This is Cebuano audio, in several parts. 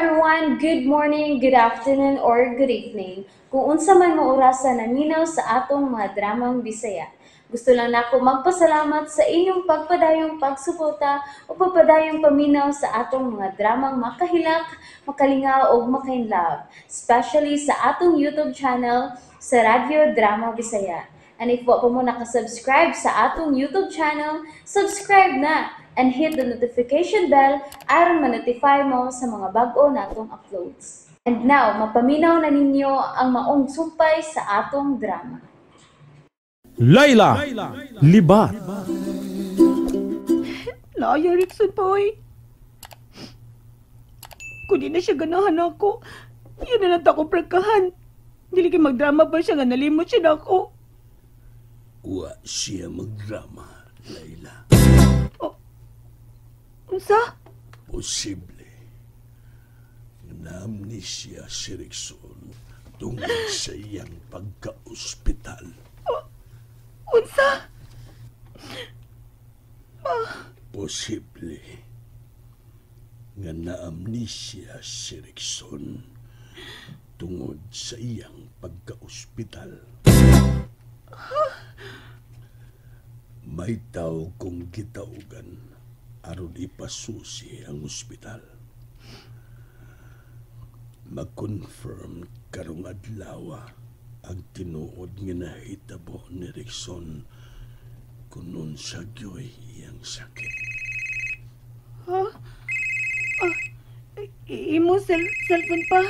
Everyone! Good morning, good afternoon, or good evening. Kung unsa man mo orasa naminaw sa atong mga dramang Bisaya. Gusto lang nako magpasalamat sa inyong pagpadayong pagsuporta o pagpadayong paminaw sa atong mga dramang makahilak, makalingaw ug makainlove, especially sa atong YouTube channel sa Radyo Drama Bisaya. And if wa pa mo nakasubscribe sa atong YouTube channel, subscribe na and hit the notification bell aron ma-notify mo sa mga bag-o natong uploads. And now, mapaminaw na ninyo ang maong sumpay sa atong drama. Laila Libat. Layo, Rickson pa, oy. Kung di na siya ganahan ako, yun na lang ta ko prangkahan. Dili kay magdrama pa siya nga nalimot siya na ako. Wa siya magdrama, Laila. Oh, unsa? Posible na amnesia si Rickson tungod sa iyang pagka-ospital. Oh, unsa? Posible nga na-amnesia si Rickson tungod sa iyang pagka-ospital. May tao kong gitawgan aron ipasusi ang ospital. Mag-confirm karong adlaw ang tinuod nga nahitabo ni Rickson kung unsa gyoy iyang sakit. Ha? Imo cellphone pa?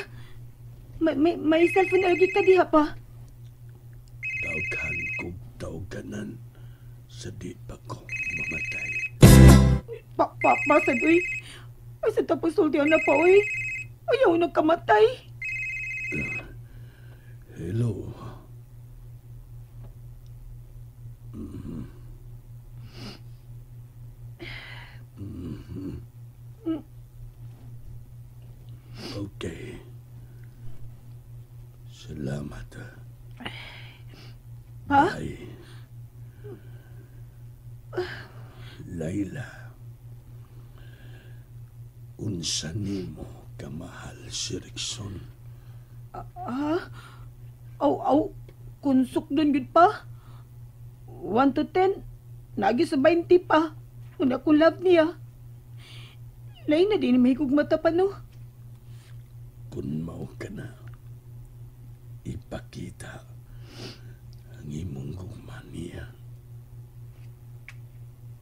May cellphone lagi ka diha pa? Daghan kog tawganan sa di pa ko mamatay. Pa, uy. Ay, sa tapos sultihan na pa, uy. Ayaw nagkamatay. Hello. Mm-hmm. Okay. Salamat. Ha? Bye. Laila, unsa nimo kamahal si Rickson? Aw, aw, kunsok dun gud pa. 1 to 10, nagi sa 20 pa. Una kong love niya. Lain na din may mata pa, no? Kung mao ka na, ipakita ang imong gugma niya.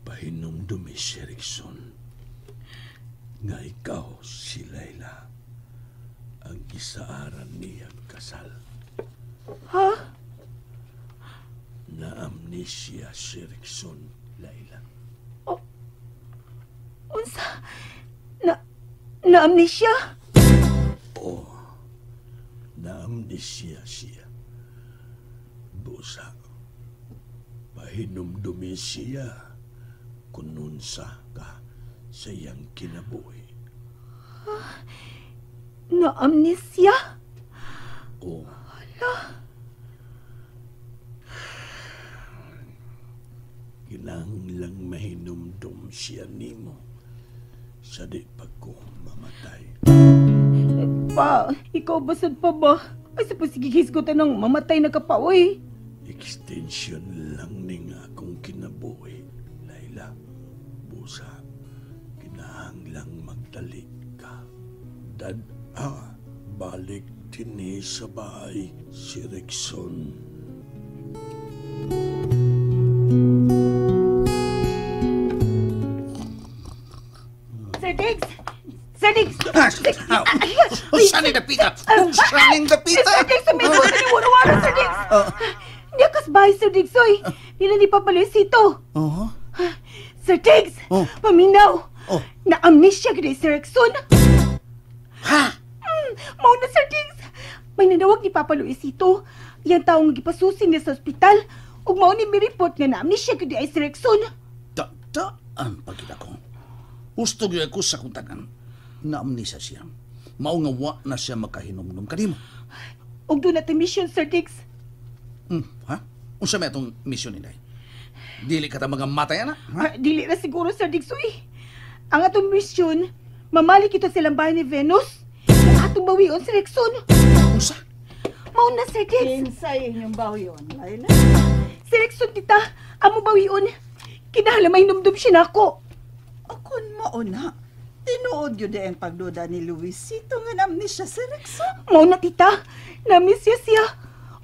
Pahinumdumi si Rickson nga ikaw si Laila ang gisaaran niyang kasal. Ha? Na-amnesia si Rickson, Laila. Oh, unsa? Na-amnesia? Oo. Na-amnesia siya. Busa, pahinumdumi siya kung unsa ka sa iyang kinabuhi. Na-amnesia? Oo. Hala. Kinahanglang mahinumdum siya nimo sa di pa ko mamatay. Pa, ikaw basad pa ba? Ay, sa pasigighisgutan ng mamatay na ka pa, uy. Extension lang ni nga akong kinabuhi, Laila. Busa, kinahanglang magdali ka. Dad-a, balik dinhi sa bahay si Rickson. Sir Diggs! Sir Diggs! Saan ni dapita? Saan ni dapita? Sir Diggs, sumito sa ni Waro-Waro, Sir Diggs! Hindi akas bahay, Sir Diggs, oy! Di na ni Papa Luisito. Sir Diggs! Paminaw! Na-amnesia gid si Rickson. Ha? Mao na, Sir Diggs! May nanawag ni Papa Luisito. Iyang taong gipasusi niya sa ospital. Ug mao ni mi-report nga na-amnesia gid ay si Rickson. Ta-taan pagkita ko. Husto gyud ako sa kuntagan. Na-amnesia siya. Mao nga wa na siya makahinumdum kanimo. Ug doon natin mission, Sir Diggs. Ha? Unsa may atong mission ni Day? Dili ka ta mga matay, ana? Ha? Dili na siguro, Sir Diggs, uy. Ang atong mission, mamalik ito sa lambahan ni Venus. Atong bawion si Rexon. Unsa? Mao na, Sir Diggs. Kinsay inyong bawion, Laila? Si Rexon, tita. Amo bawion. Kinahanglan mahinumdum siya nako. Akon mao na. Tinuod yun ang pagduda ni Luisito nga na-amnesia si Rexon. Mao na, tita. Na-miss siya siya.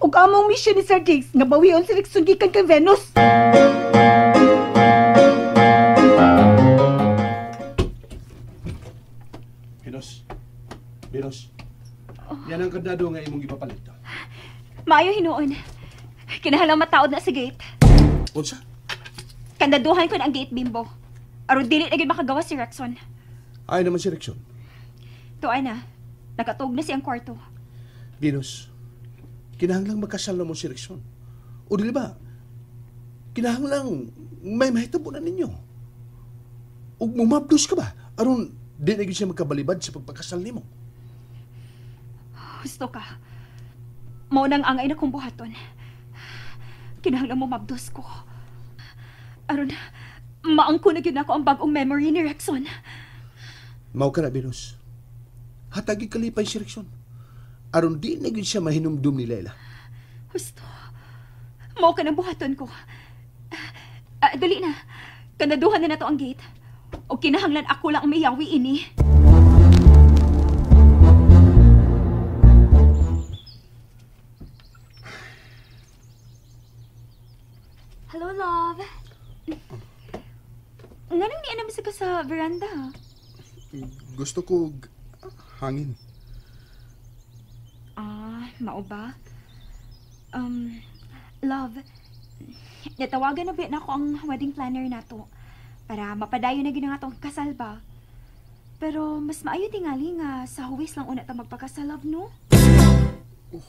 Ug among mission ni Sir Diggs nga bawion si Rexon gikan kay Venus. Venus. Venus. Yan ang kandado nga imong ipapalit. Maayo hinuon. Kinahanglan mataod na sa gate. Unsa? Kandaduhan ko na ang gate, Bimbo. Aron dili na gyud makagawa si Rexon. Ay naman si Rexon. Tuan na. Nakatug na siyang kwarto. Venus, kinahanglang magkasal na mo si Rexon. O dili ba? Kinahanglang may mahitabo na ninyo. Ug mumabdos ka ba? Aron di na gyud siya magkabalibad sa pagpakasal nimo. Husto ka. Mao nang angay na kong buhaton. Kinahanglan mo mabdos ko. Aron, maangko na gyud nako ang bag-ong memory ni Rexon. Mao ka na, Venus. Hatagi kalipay si Rexon. Aron di na gyud siya mahinumdum ni Layla. Husto. Mao ka ng buhaton ko. Dali na. Kandaduhan na nato ang gate. O kinahanglan ako lang ang mayawi ini. Hello, love. Nganong niya naman ka sa veranda? Gusto ko hangin. Ah, mao ba? Love, natawagan na ba na ako ang wedding planner nato para mapadayon na gid ang atong kasal ba? Pero mas maayo tingali nga sa huwis lang una ta magpakasal, love, no?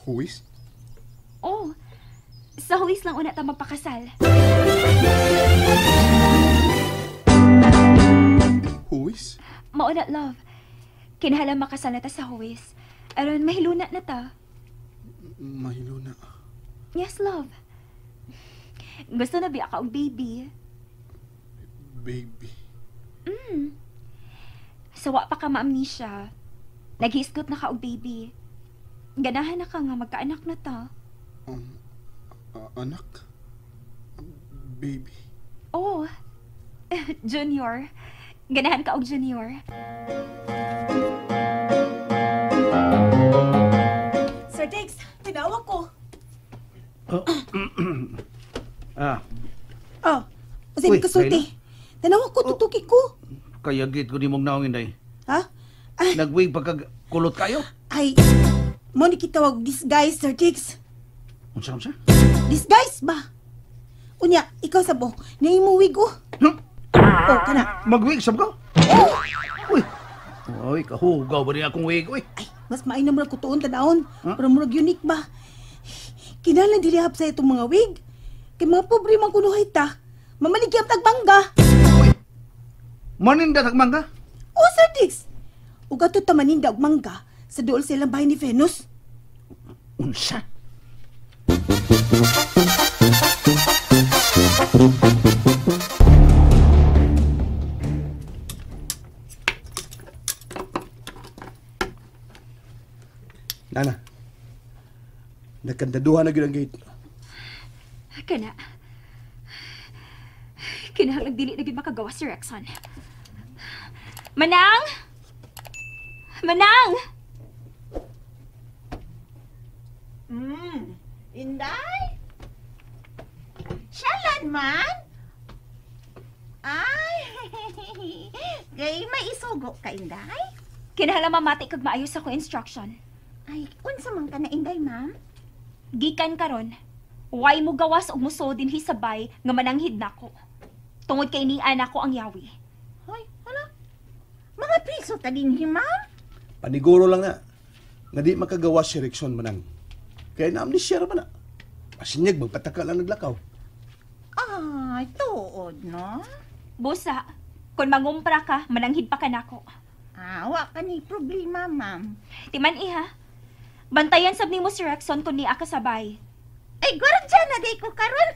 Huwis? Oh, sa huwis lang una ta magpakasal. Huwis? Mauna, love. Kinahanglan makasal na ta sa huwis. Aron mahiluna na ta. Mahiluna. Yes, love. Gusto na biya ka og baby. Baby. Sawa pa ka ma-amnesia. Naghisgot na ka og baby. Ganahan na ka nga magkaanak na ta. Anak? Baby. Oh, junior. Ganahan ka og junior. Sir Diggs, tinawag ko. Ah, Oh, kasi Uy, kasulti. Tinawag ko, tutuki ko. Kaya git ko ni mong naong inday. Ha? Ay, Nagwig pagkakulot kayo. ay, mo ni kitawag disguise, Sir Diggs. Unsa unsa? Disguise ba? Unya, ikaw sabo, naimo wig oh. Hmm? Oh, kana. Magwig sab ko? Uy. Uy, kahugaw ba niya akong wig? Uy. Ay, mas maayo na murag kutuon tanawon. Huh? Pero murag unique ba? Kinahanglan dili hap sa itong mga wig. Kay mga pobre man kunuhay ta. Mamaligya ang tagbangga. Maninda tagmangga? Oh, Sir Diggs. Ug ato ta maninda og mangga sa duol sa ilang bahay ni Venus. Unsa? Nana, nagkandaduhan na gyud ang gate. Kana. Kinahanglan dili na gyud makagawa si Rexon. Manang! Manang! Inday? Siyalan man? Ay, kay may isugo ka, Inday? Kinahanglan mamati kag maayos ako instruction. Ay, unsa man ka na, Inday, ma'am? Gikan karon, way mo gawas og muso dinhi sabay nga mananghid nako. Tungod kay nian ako ang yawi. Hoy, hala. Mga priso ta dinhi, ma'am? Paniguro lang na. Nga di makagawa si Rexon manang. Kaya na-amnesia ra man na. Pasinyag, magpataka lang naglakaw. Ay, tuod, no? Busa, kung mangumpra ka, mananghid pa ka nako. Ah, wa ka ni problema, ma'am. Timan iha. Bantayan sab nimo si Rexon kung niya kasabay. Ay, gwardya na day ko karon.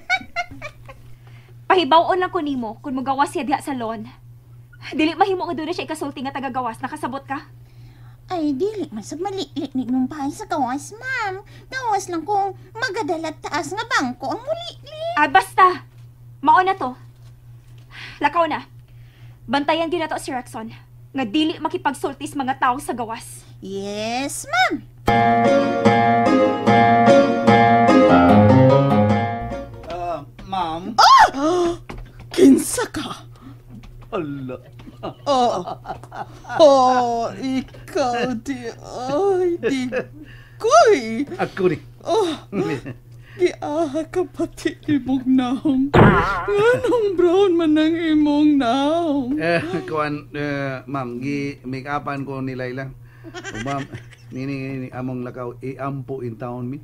Pahibaw-on lang ko nimo kung mugawas siya diha sa lawn. Dili mahimo nga doon na siya ikasulti nga tagagawas. Nakasabot ka? Ay, dili man sa malili ni nung bahay sa gawas, ma'am. Gawas lang kung magadala taas nga bangko ang mulili. Ah, basta. Mao na to. Lakaw na. Bantayan gyud nato si Rexon. Nga dili makipagsultis mga tao sa gawas. Yes, ma'am. Ma'am? Ah! Kinsa ka? Ala. Oh, oh, ikaw di, ay, di, koy. Ako ni. Oh, giaha ka pati imong naong. Nganong brown man ang imong naong? Eh, kuan, ma'am, gi make-upan ko ni Laila. O, ma'am, nini among lakaw, iampo in town mi.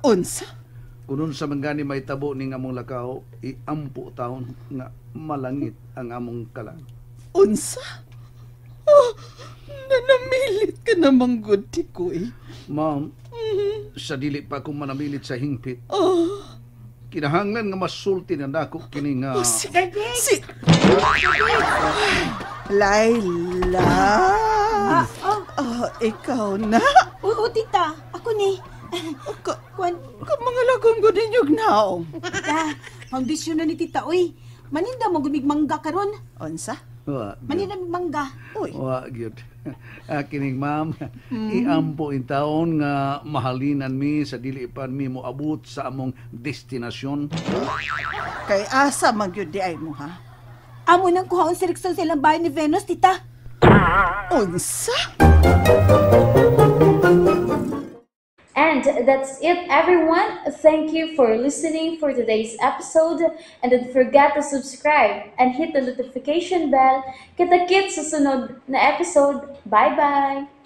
Unsa? Kunon sa manggani may tabo ning among lakaw, iampo taon nga malangit ang among kalag. Unsa? Oh, nanamilit ka namang good, Tikoy. Ma'am, sa dili pa akong manamilit sa hingpit. Oh. Kinahanglan nga masulti na nako kini nga. Oh, si, si, Laila. Ah, oh. Oh, ikaw na. Oo, tita. Ako ni. Kwan. Mga lagom ko ninyog naong. Tita, foundation na ni tita, uy. Maninda mo gumig mangga karon. Unsa? Wa, Maninda mig mangga. Uy. Wa gyud. Kining ma'am, iampo in taon nga mahalinan mi sa dili pa mi moabot sa among destinasyon. Kay asa man gyud di ay mo ha? Amo nang kuhaon si Rexon sa ilang bahay ni Venus, tita. Unsa? And that's it, everyone. Thank you for listening for today's episode. And don't forget to subscribe and hit the notification bell. Kita-kits sa sunod na episode. Bye-bye!